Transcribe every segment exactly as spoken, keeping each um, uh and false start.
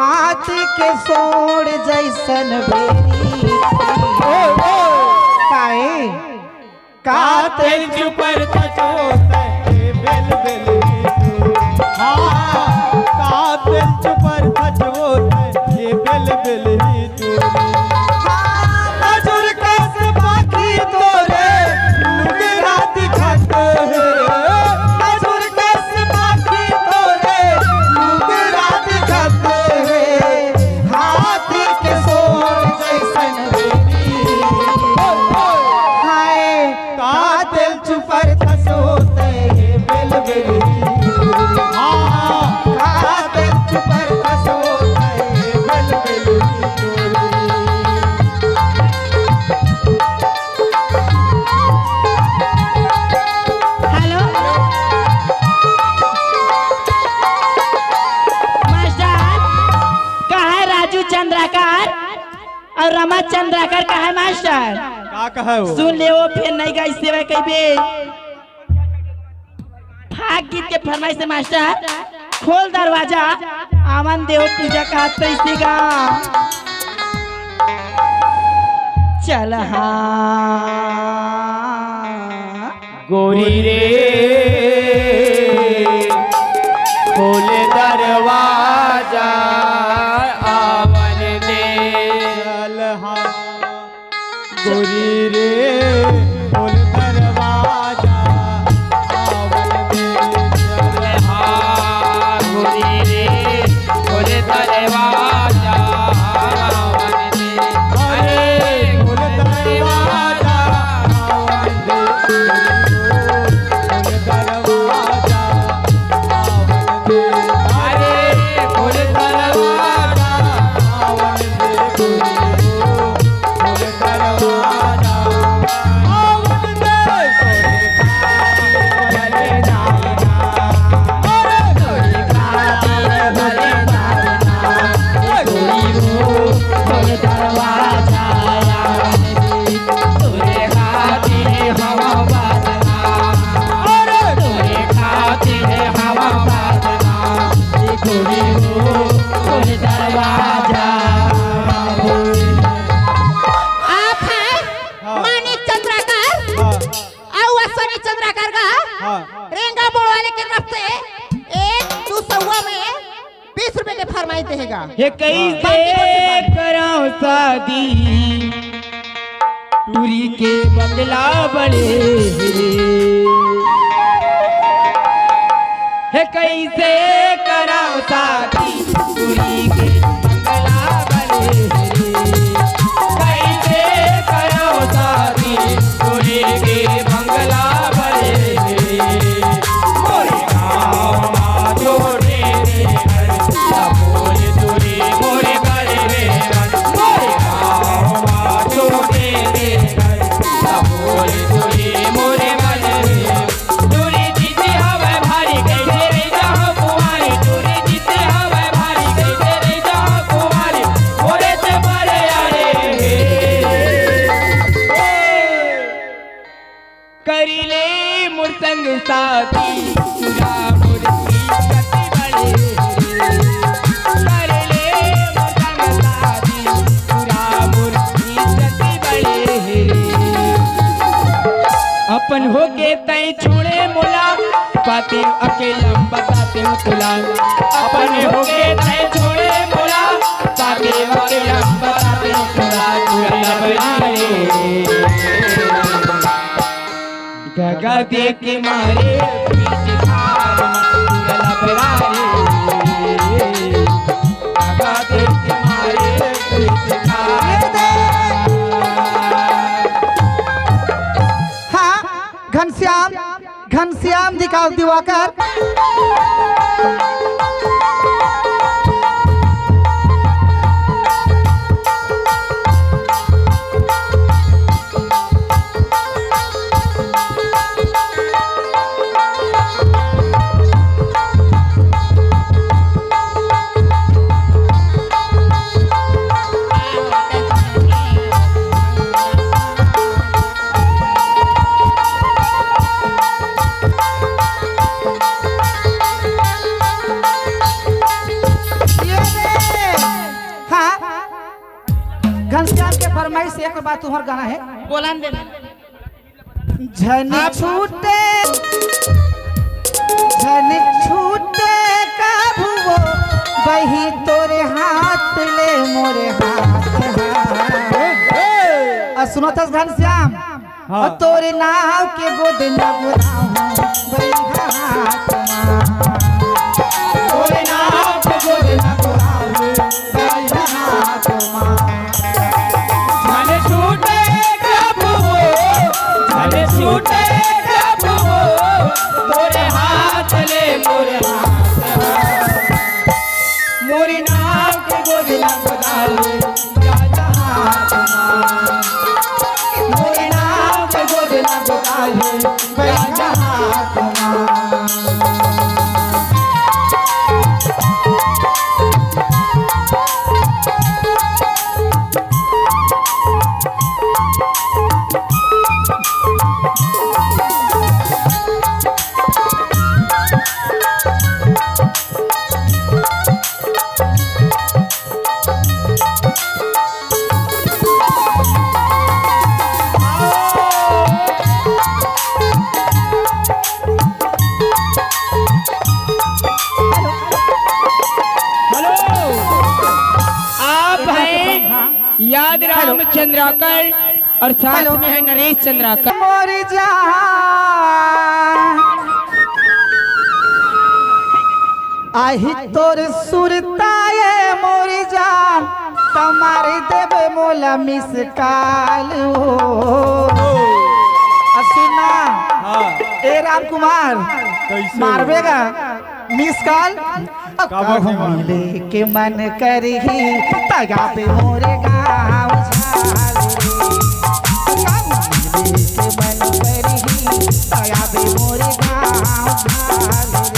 हाथी के सोंड़ जइसन भेरी। काहे? का तेल चुपर थचोत हे बेल बेल ही तू। हाँ, का तेल चुपर थचोत हे बेल बेल ही तू। हाँ, मजूर कस पाखी तोरे लुगरा दिखत हे। मजूर कस पाखी तोरे लुगरा दिखत हे। हाथी के सोंड़ जइसन भेरी। हाय, का तेल चुपर थसोत हे बेल बेल ही। हाँ, का तेल चुपर थसोत हे बेल बेल ही। हेलो मास्टर, कहाँ हे राजू चंद्राकर अउ रमा चंद्राकर, कहाँ हे मास्टर? का कहे हो? सुन ले, वो फेर नइ गाइस सेवा कइबे। फाग गीत के फरमाइश हे मास्टर, खोल दरवाजा, आवन देव पूजा का तइसे गा। चल हाँ। गोरी रे, खोल दरवाजा, आवन दे। चल हाँ। गोरी रे, खोल दरवाजा, आवन दे। चल हाँ, गोरी रे, खोल दरवाजा, आवन दे। अरे, खोल दरवाजा, आवन दे। खोल दरवाजा, आवन दे। अरे, खोल दरवाजा, आवन दे। आप है हाँ। मानिक चंद्राकर हाँ। अउ अश्विनी चंद्राकर का हाँ। रेंगा बोल वाले के तरफ से एक दू सौवा में बीस रुपए के फरमाइश देहेगा। हे कइसे करव शादी, टूरी के बंगला बड़े हे। हे कइसे करव शादी, टूरी के बंगला बड़े हे। कइसे करव शादी, टूरी के बंगला बड़े हे। मोरे गाँव मा छोटे से घर, सब बोल टूरी मोरे बड़े हे। मोरे गाँव मा छोटे से घर, सब बोल टूरी मोरे बड़े हे। टूरी जीते हवय भारी, कइसे रहि जाहूँ कुंवारी। टूरी जीते हवय भारी, कइसे रहि जाहूँ कुंवारी। मोरे से बड़े आड़े हे। करी ले मोर संग शादी, टूरा मोर इज्जत बड़े हे। करी ले मोर संग शादी, टूरा मोर इज्जत बड़े हे। अपन होके तैं छोड़े मोला, पाते अकेला बताते हूँ तोला। अपन होके तैं छोड़े मोला, पाते अकेला बताते हूँ तोला। तू लबराए, दगा दे के मारे पीछे खार मा, तू लबराए, दगा दे के मारे पीछे खार मा। हाँ, घनश्याम, घनश्याम दिखा दिवाकर। फरमाइश एक बात तुम्हार गाना है। बोलन दे। झन छूटे, झन छूटे कभू वो बही तोरे हाथ ले मोरे हाथ। आ, सुनत हस घनश्याम? हाँ। तोरे नाव के गोद न गोदाहूँ बही हाथ मा। तोरे नाव के गोद न गोदाहूँ बही हाथ मा। झन छूटे कभू वो, झन छूटे कभू वो, तोरे हाथ ले मोरे हाथ। मोरे नाव के गोद ला गोदाले, राजा हाथ मा। मोरे नाव के गोद ला गोदाले, राजा हाथ मा। हेलो, आप हैं याद राम चंद्राकर और साथ में है नरेश चंद्राकर। मोर जान, आही तोर सुरता ये मोर जान, त मार देबे मोला मिस कॉल हो। आ सुना, हाँ। ए राम कुमार, कैसे? मारबे गा मिस कॉल। अब का बात है, कहूँ मार? मिले के मन करही, त आबे मोरे गाँव झाल रे। कहूँ मिले के मन करही, त आबे मोरे गाँव झाल रे।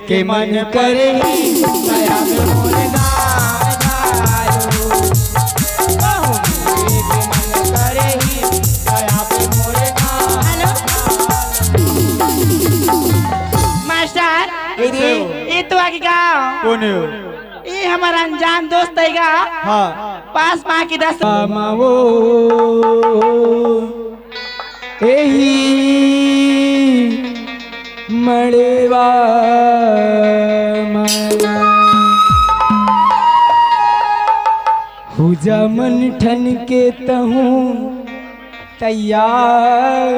के मन करही, दया में मोरे गाँव जायो। कहूँ मिले के मन करही, दया पे मोरे गाँव। हेलो। मास्टर, कैसे हो? ये तो आगे गाँव। कौन है वो? ये हमारा अनजान दोस्त है गा। हाँ। पास माँ की दस। मामा वो। एही मड़वा मा हुजा मन ठन के तहूँ तैयार।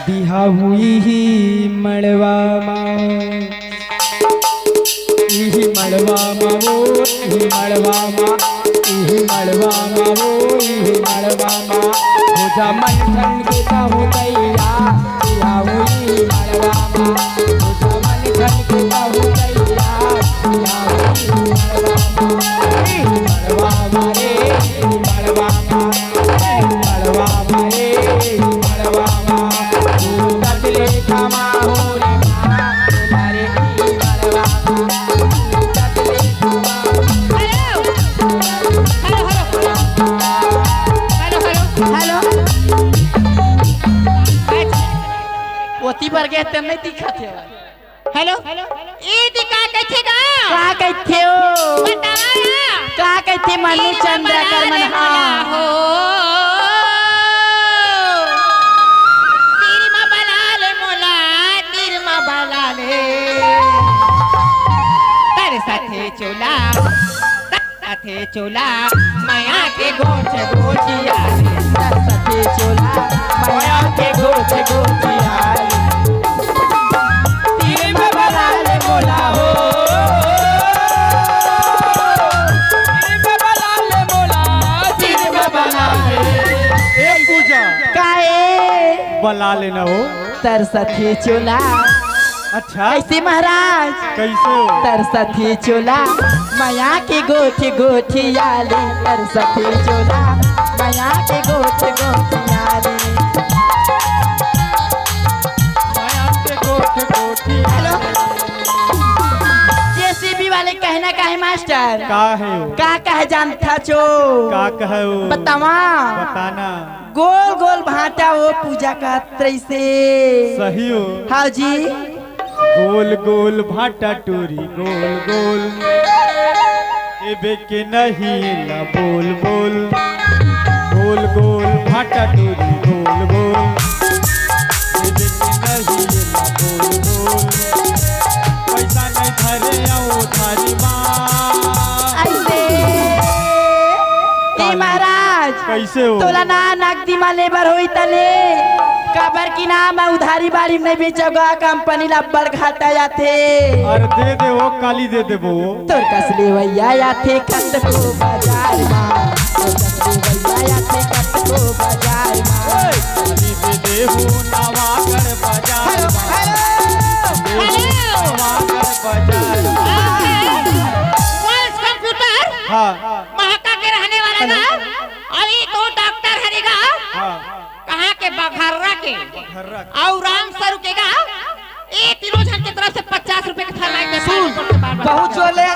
बिहा हुई ही मड़वा मा। इही मड़वा मा वो, इही मड़वा मा, इही मड़वा मा वो, इही मड़वा मा। हो जा मन ठन के कहूँ तैयार, इहा हुई मड़वा मा। हो जा मन ठन के कहूँ तैयार, इहा हुई मड़वा मा। इही मड़वा मा रे, इही मड़वा मा। Hello. Hello, hello. Hello, hello. अच्छा। ओती बर गे तेन नहीं दिखत हे। Hello, hello. ए दी का कहिथे गा? का कहिथे हो? बतावा ना। का कहिथे मनु चंद्राकर मन हा? हो। तीर म बला ले मोला, तीर म बला ले। तर साथे चोला। साथे चोला, मया के गोठ गोठिया रे। साथे चोला, मया के गोठ गोठिया रे। तीर में बला ले मोला हो। तीर में बला ले मोला, तीर में बला ले। ए पूजा। काहे? बला लेना हो। तर साथे चोला। अच्छा। कैसे महाराज? कैसे हो? तर साथे चोला, मया के गोठ गोठिया ले। तर साथे चोला, मया के गोठ गोठिया ले। मया के गोठ गोठिया। हेलो। जेसीबी वाले कहना का है मास्टर? का हे वो? का कहे जानथच ओ? का कहे वो? बतावा। बताना। गोल गोल भांटा ओ पूजा करत रहिसे। सही हो। हाँ जी। गोल गोल भांटा टूरी गोल गोल, एबे के नहीं ला बोल बोल। गोल गोल भांटा टूरी गोल गोल, एबे के नहीं ला बोल बोल। पैसा नहीं धरे अउ थारी माँ। अइसे। ए महाराज, कइसे हो? तोला ना नगदी मा ले बर होई त ले, काबर कि ना मैं उधारी बाड़ी में नहीं बेचव गा, कंपनी ला अब्बड़ घाटा जाथे। अरे दे दे वो, काली दे देबो। तोर कस लेवइया आथे कतको बाजार मा, तोर कस लेवइया आथे कतको बाजार मा। काली दे देबो नवागढ़ बाजार मा। Hello, hello. दे देबो नवागढ़ बाजार मा। Voice computer. हाँ। महाका के रहने वाला हेलो। गा। अभी तो डॉक्टर हरे गा। हाँ। कहाँ के? बघर्रा के। बघर्रा के। अउ राम सरू के गा। ए तीनों झन के तरफ से पचास रुपए के थर्माइक दे सुन, बार बार से बार बार। बहुत जोर ले।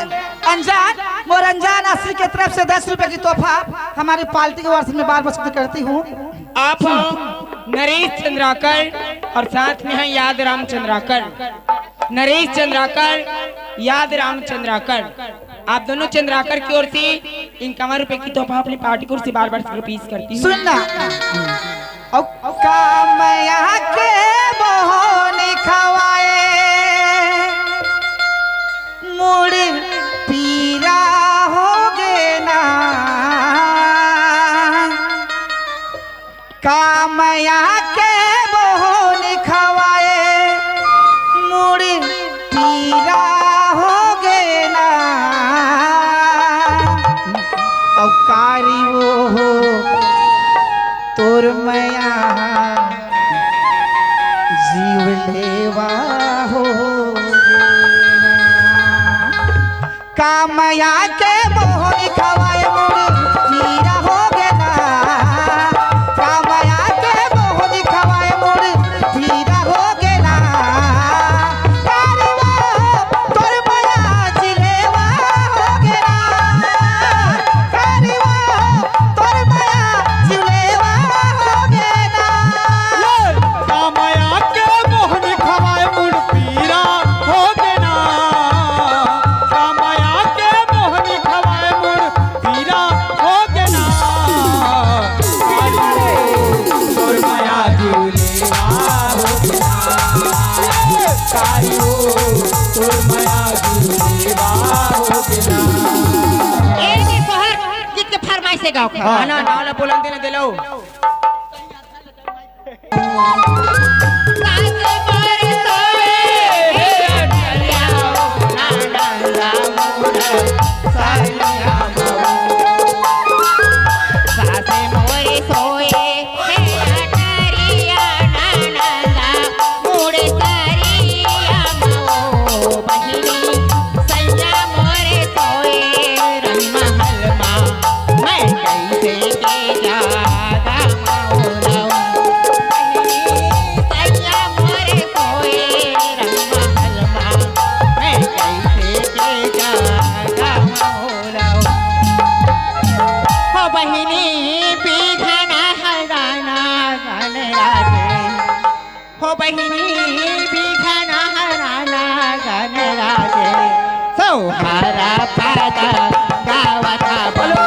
अनजान, मोर अनजान आशी के तरफ से दस रुपए की तोहफा हमारी पार्टी के ओर से मैं बार बार से करती हूँ। आप हो नरेश चंद्राकर और साथ में हैं याद राम चंद्राकर। नरेश चंद्राकर, याद राम चंद्राकर, आप दोनों चंद्राकर की ओर से इक्यावन रुपए की तोहफा अपनी पार्टी की ओर से बार बार से पेश करती हूँ। सुन ना। अउ कामया के मोहनी खवाए, मुड़ पीरा होगे ना। कामया के मोहनी खवाए, मुड़ पीरा होगे ना। अउ कारी वो हो तोर मया जीव लेवा होगे ना। कामया के मोहनी खवाए मुड़ पीरा होगे ना। कामया के मोहनी खवाए मुड़ पीरा होगे ना। कारी वो तोर मया जिलेवा होगे ना। कारी वो तोर मया जिलेवा होगे ना। कामया के मोहनी खवाए मुड़ पीरा होगे ना। कामया के मोहनी खवाए मुड़ पीरा होगे ना। कारी वो तोर मया जिलेवा होगे ना। कारी वो तोर मया जिलेवा होगे ना। ए जी सोहर, कित के फरमाइश हे गाँव का? हाँ। ना, ना, ना, बोलन देने दे लो। हो बहिनी बिघन हराना गन राजे, सोहरा पादा गावत बोलो।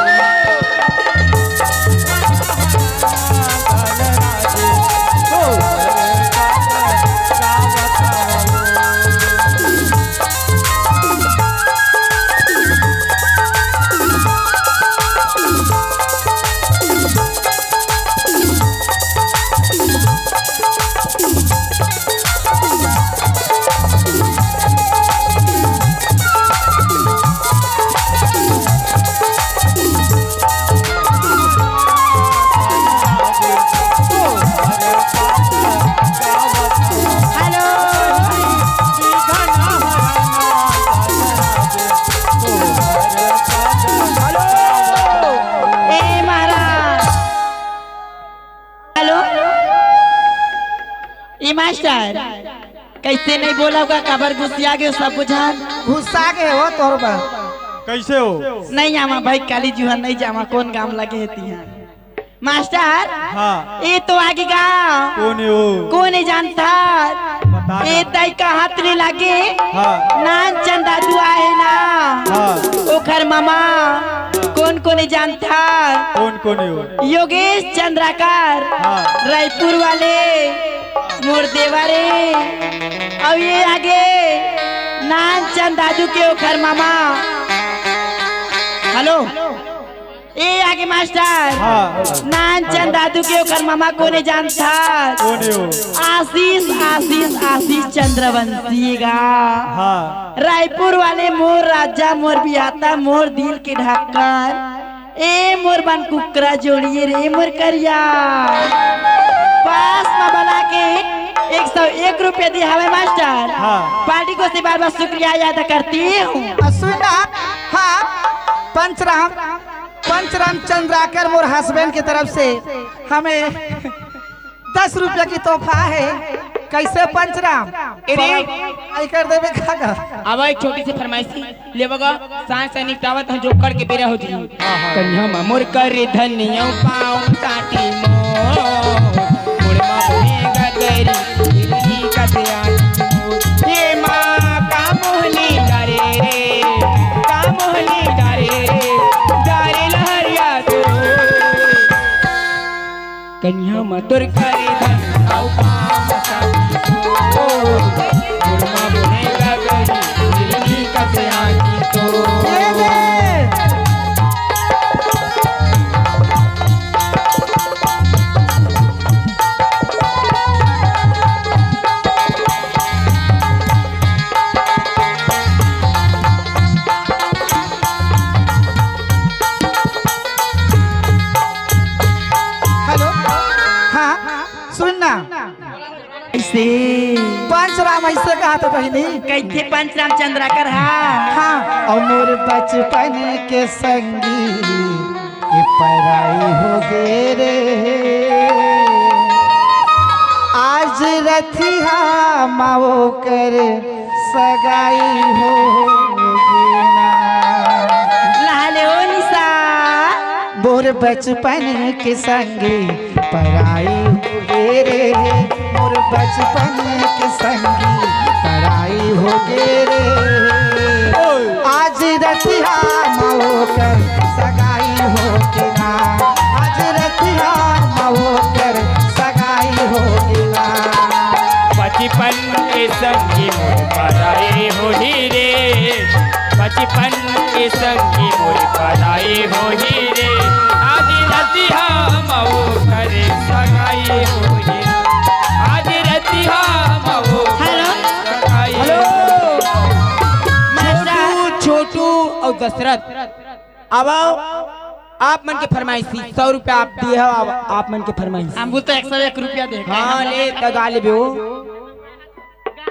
ए मास्टर, कइसे नइ बोलव गा, काबर गुस्सिया गे सब झन? गुस्सा गे हो तोर बर। कइसे हो? नहीं आवा भाई, काली जुहा नहीं जावा, कौन गांव लगे हे तिहा। मास्टर, हाँ। ये तो आगे गांव। कौन हे वो? कौन हे जानता? बता ना। ये तय का हाथ नहीं लागे। हाँ। नानचंद दादू आहे ना। हाँ। ओखर मामा। कौन कौन हे जानता? कौन कौन हे वो? योगेश चंद्राकर। हाँ। रायपुर वाले। मोर देवा रे। अउ ये आगे नानचंद दादू के ओखर मामा। हेलो। ए आगे मास्टर। हाँ। नानचंद दादू के ओखर मामा कोने जानता? कोने हो? आशीष, आशीष, आशीष चंद्रवंशी गा। हाँ। रायपुर वाले मोर राजा, मोर बिहाता, मोर दिल के ढक्कन। ए मोर बन कुकरा जोड़िए रे मोर करिया। पास में बना के एक सौ एक रुपया दिया हवे मास्टर। हाँ। पार्टी को से बार बार शुक्रिया अदा करती हूँ। आ, सुन ना, हाँ, पंचराम, पंचराम चंद्राकर मोर हस्बैंड की तरफ से हमें दस रुपया की तोहफा है। कैसे पंचराम? अरे। आई कर देबे खागा। अब एक छोटी सी फरमाइशी, ले बगा, सांस से निपटावत हम जो करके बेरा हो जी। कन्या मा मोर कर धनिया पाँव काटी मो, मोर मा मोहे गगरी, दिल्ली का प्यार। हे माँ, का मोहनी डरे रे, का मोहनी डरे रे, डरे लहरिया तो। कन्या मा तोर करे धन अउ पाँव मा शांति तो। मोर मा बोले गगरी, दिल्ली का शांति तो। हेलो, हाँ, सुन ना। ऐसे पंचराम ऐसे कहा था बहिनी। कैसे पंचराम चंद्राकर हा? हाँ, अउ मोर बचपन के संगी ये पराई हो गे रे। आज रथिया माओ कर सगाई हो गे ना। लहले ओ निशा। मोर बचपन के संगी पराई हो गे रे, मोर बचपन के संगी पराई हो गे रे। आज रतिहा मऊ कर सगाई हो गे ना, आज रतिहा मऊ कर सगाई हो गे ना। बचपन के संगी मोर पराई होही रे, बचपन के संगी मोर पराई होही रे। आज रतिहा मऊ कर सगाई होही, आज रतिहा मऊ कर हेलो। सगाई हेलो। होही। छोटू, छोटू अउ दशरथ, अब आओ, आप मन के फरमाइशी, सौ रुपया आप दिए हो, अब आप मन के फरमाइशी। हम बोलते एक सौ एक रुपया दे। हाँ, ले, त गा लेबे वो।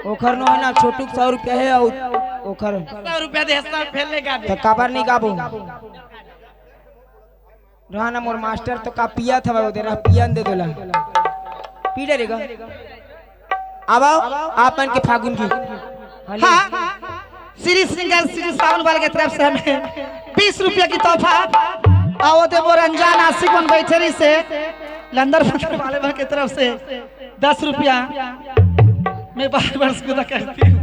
ओखर नो है ना, छोटू के सौ रुपया है अउ ओखर सौ रुपया दे, सौ फेर ले गा दे। त काबर नहीं गाबो? रहा ना मोर मास्टर तो का पिया था वो दे रहा, पियन दे दोला। पी डरेगा। अब आओ, आप मन के फागुन की। हाँ, श्री सिंगर श्री सावन वाले की तरफ से हमें बीस रुपया की तोहफा। आओ दे मोर अनजान आशिक मन बैठे रही से लंदर फंदर वाले मन की तरफ से दस रुपया मैं बार बार शुक्रिया करती हूँ।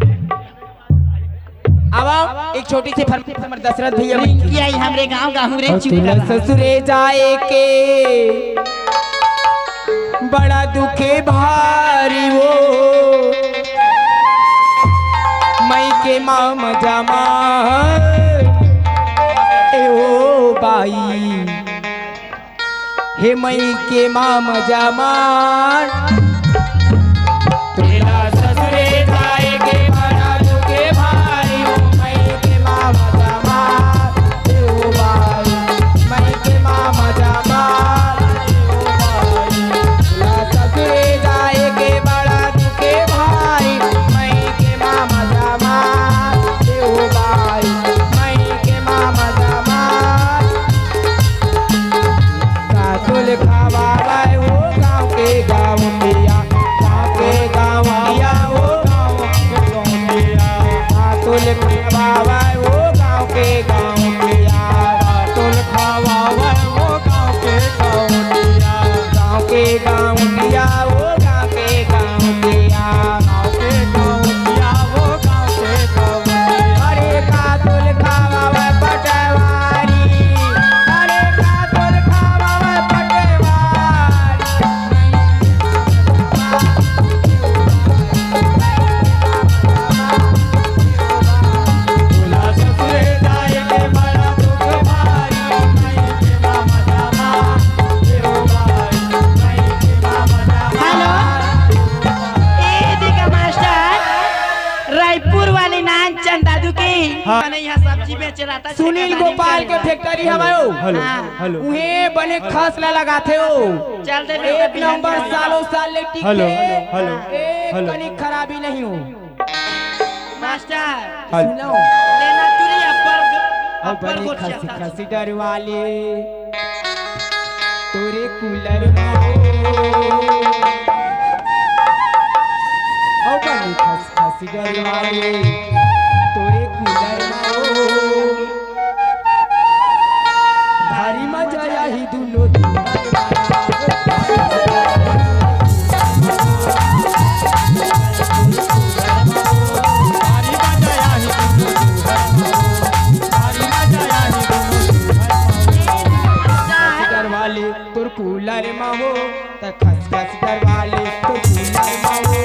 अब आओ, एक छोटी सी फरमाइश हमर दशरथ भैया मन की। रिंकी आई हमरे गाँव, गाँव रे, अउ चुप तेला रहा। ससुरे जाए के बड़ा दुखे भारी वो, मई के माम जमा ए ओ बाई। हे मई के माम जमार। तेला ससुरे जाए के बड़ा दुखे भारी हो, मई के माम जमार। हे ओ भाई, मई के माम जमार। हे ओ भाई, तेला ससुरे जाए के बड़ा दुखे भारी, मई के माम जमार। हे ओ भाई, मई के माम जमार। का तोल खवावै ओ गाँव के गाँवटिया, गाँव के गाँवटिया, ओ गाँव के गाँवटिया। का तोल खवावै ओ गाँव के गाँव के यार, टोल खवावे वो गाँव के गौंटिया। गाँव के गौंटिया, वो गाँव के गौंटिया। गाँव के गौंटिया, वो गाँव के गौंटिया। अरे का टोल खवावे पटवारी, अरे का टोल खवावे पटवारी। हेलो, ए देखा मास्टर, रायपुर वाली नान चंदादू की हाँ। माने यहाँ सब्जी बेचे रहता, सुनील ठेकेदारी गोपाल करे के रहता। फैक्ट्री हवय ओ। हेलो, हाँ। हेलो। उहे बने खस ला लगाथे ओ। चल दे एक बेटा, नंबर बिहान सालों साल ले टिकथे। हेलो, हेलो, एक हेलो। कनी खराबी नहीं हो। Master, hello. सुनो। लेना चुरी अब्बर, अब अब्बर बने गोठिया खसी था। खसी डर वाले तोरे कूलर में हो। अब बने खसी खसी डर वाले तोरे कूलर में हो। भारी मजा आही दुनो दुनो। डर वाले तोर कूलर मा हो, त खस खस डर वाले तोर कूलर मा हो।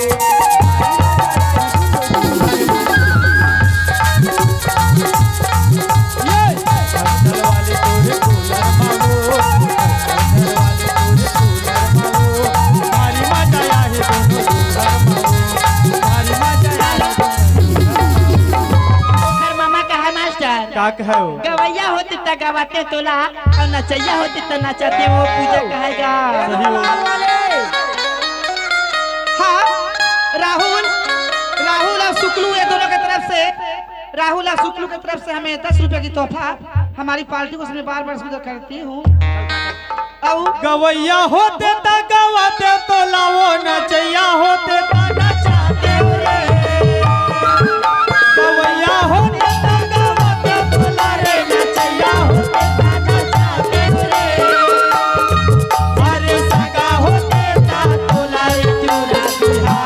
ओखर मामा कहा मास्टर? का कहे हो? गवैया होते त गवाते तोला, अउ नचैया होते त नचाते वो पूजा कहेगा। सही हो। हाँ, राहुल, राहुल और शुक्लू, ये दोनों की तरफ से, राहुल और शुक्लू की तरफ से हमें दस रुपए की तोहफा, हमारी पार्टी को उसमें बार बार शुरू करती हूँ। अउ गवैया होते त गवाते तोला वो नचैया होते त नचाते रे। गवैया होते त गवाते तोला रे नचैया होते त नचाते रे। अरे सगा होते त तोला रे चूरा दिहा।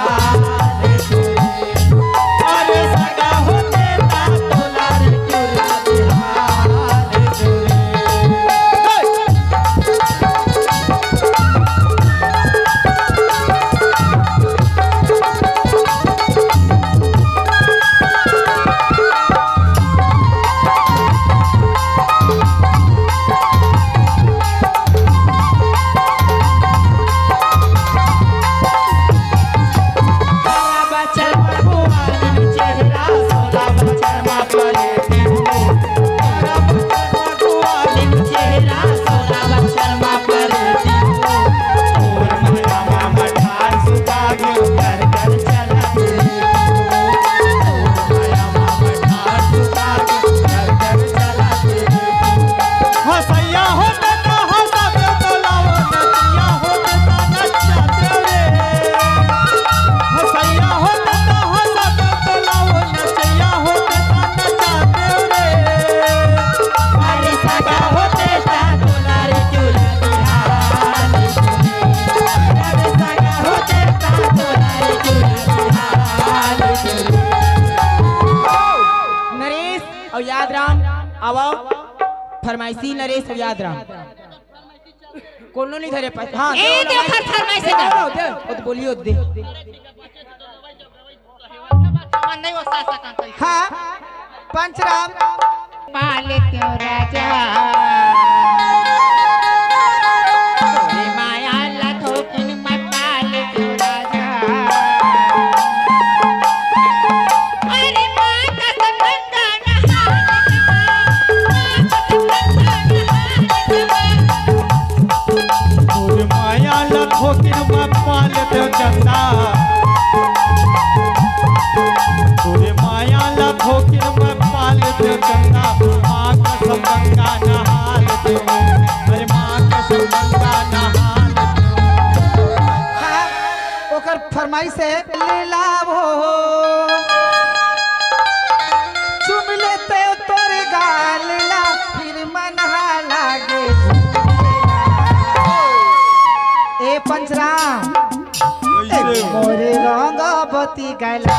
नरेश अउ याद राम, आवा। फरमाइशी नरेश अउ याद राम। कोनो नहीं धरे पाए। हाँ, ए, दे, दे, दे, फरमाइशी दे। दे, दे, दे, दे, बोलियो, दे। मन नहीं वो सा, सा, सा, सा। हाँ, पंचराम। पाले क्यों राजा? तोरे माया ला थोकिन मैं पाले क्यों राजा? अरे माँ का संगंगा नहा ले, माँ का संगंगा नहा ले। तोर माया ला थोकिन मैं पाल देव चंदा। तोर माया ला थोकिन मैं पाल देव चंदा। माँ कसम गंगा नहा ले। अरे माँ कसम गंगा नहा ले। हाँ, ओकर फरमाइश है, ले लावो, चुम लेते तोर गाल। ती गला।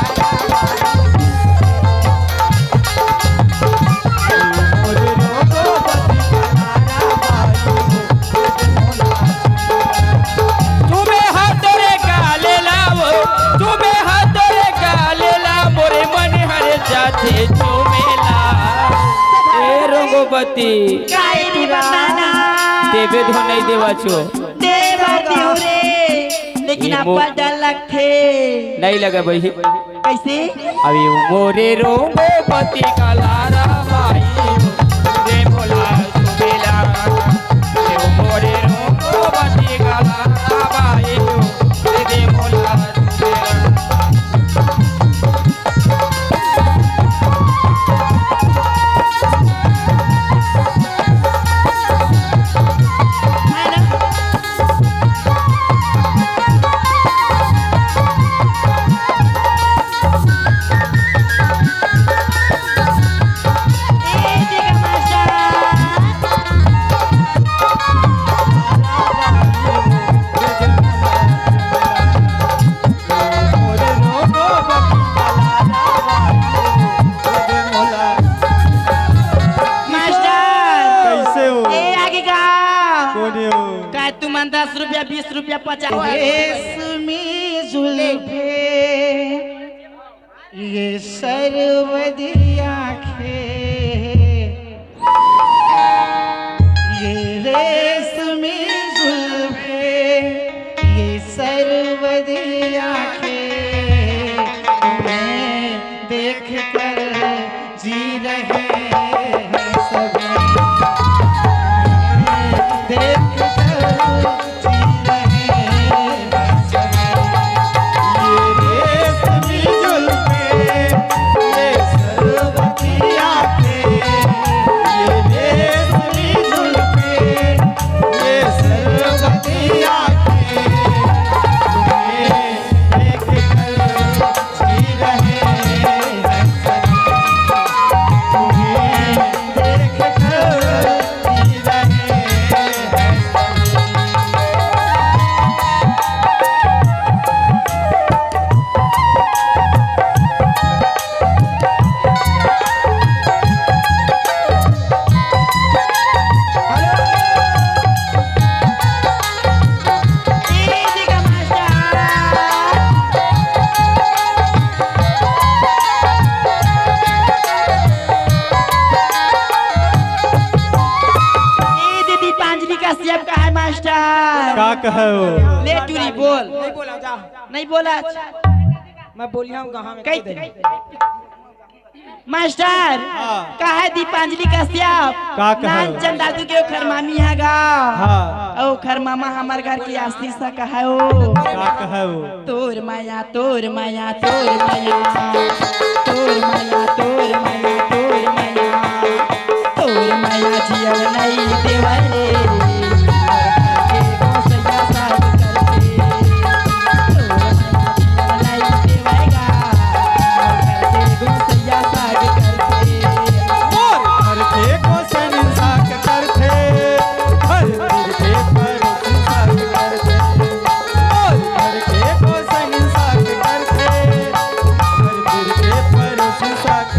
चूमे हा तोरे गाले ला वो, चूमे हा तोरे गाले ला, मोरे मन हर जाथे चूमे ला। ए रंगोपति, काय रे बताना? देबे धो नहीं देवा छो। देवा दियो रे, लेकिन ये मो- अब्बड़ डर लगथे। नहीं लगा भाई। कइसे? अभी मोरे रोंगोपति का लारा भाई, रे मोला सुबेला। अभी मोरे रोंगोपति का लारा भाई, रे मोला सुबेला। मास्टर। कइसे हो? ए, आगे गा। कोन हो? का तुमन दस रुपया, बीस रुपया, पचास? रेशमी जुल्फे, ये शरबती आँखें, ये रेशमी जुल्फे, ये शरबती आँखें, तुम्हें देख कर जी रहे हैं सभी, देख कर जी रहे हैं सभी। ये रेशमी जुल्फे, ये शरबती आँखें, ये रेशमी जुल्फे, ये शरबती आँखें, तुम्हें देख कर ए दीदी, दीपांजलि कश्यप कहाँ हे मास्टर? का कहे हो? ले टूरी बोल। नहीं बोला, जा। नहीं बोला। मैं बोलिया हूँ कहाँ में कही खुद है। मास्टर, हाँ। कहे दीपांजलि कश्यप, का कहे? नानचंद दादू के ओखर मामी हा गा। हाँ। अउ ओखर मामा हमर घर के आशीष हा कहे ओ। का कहे ओ? तोर मया, तोर मया, तोर मया, तोर मया, तोर मया, तोर मया, तोर मया जियल नइ देवय रे। मोर घर के गोसैया साग करथे। तोर मया जियल नइ देवय गा। मोर घर के गोसैया साग करथे। मोर घर के गोसैया साग करथे। हर तीर के परोसी साग करथे। मोर घर के गोसैया साग करथे। हर तीर के परोसी साग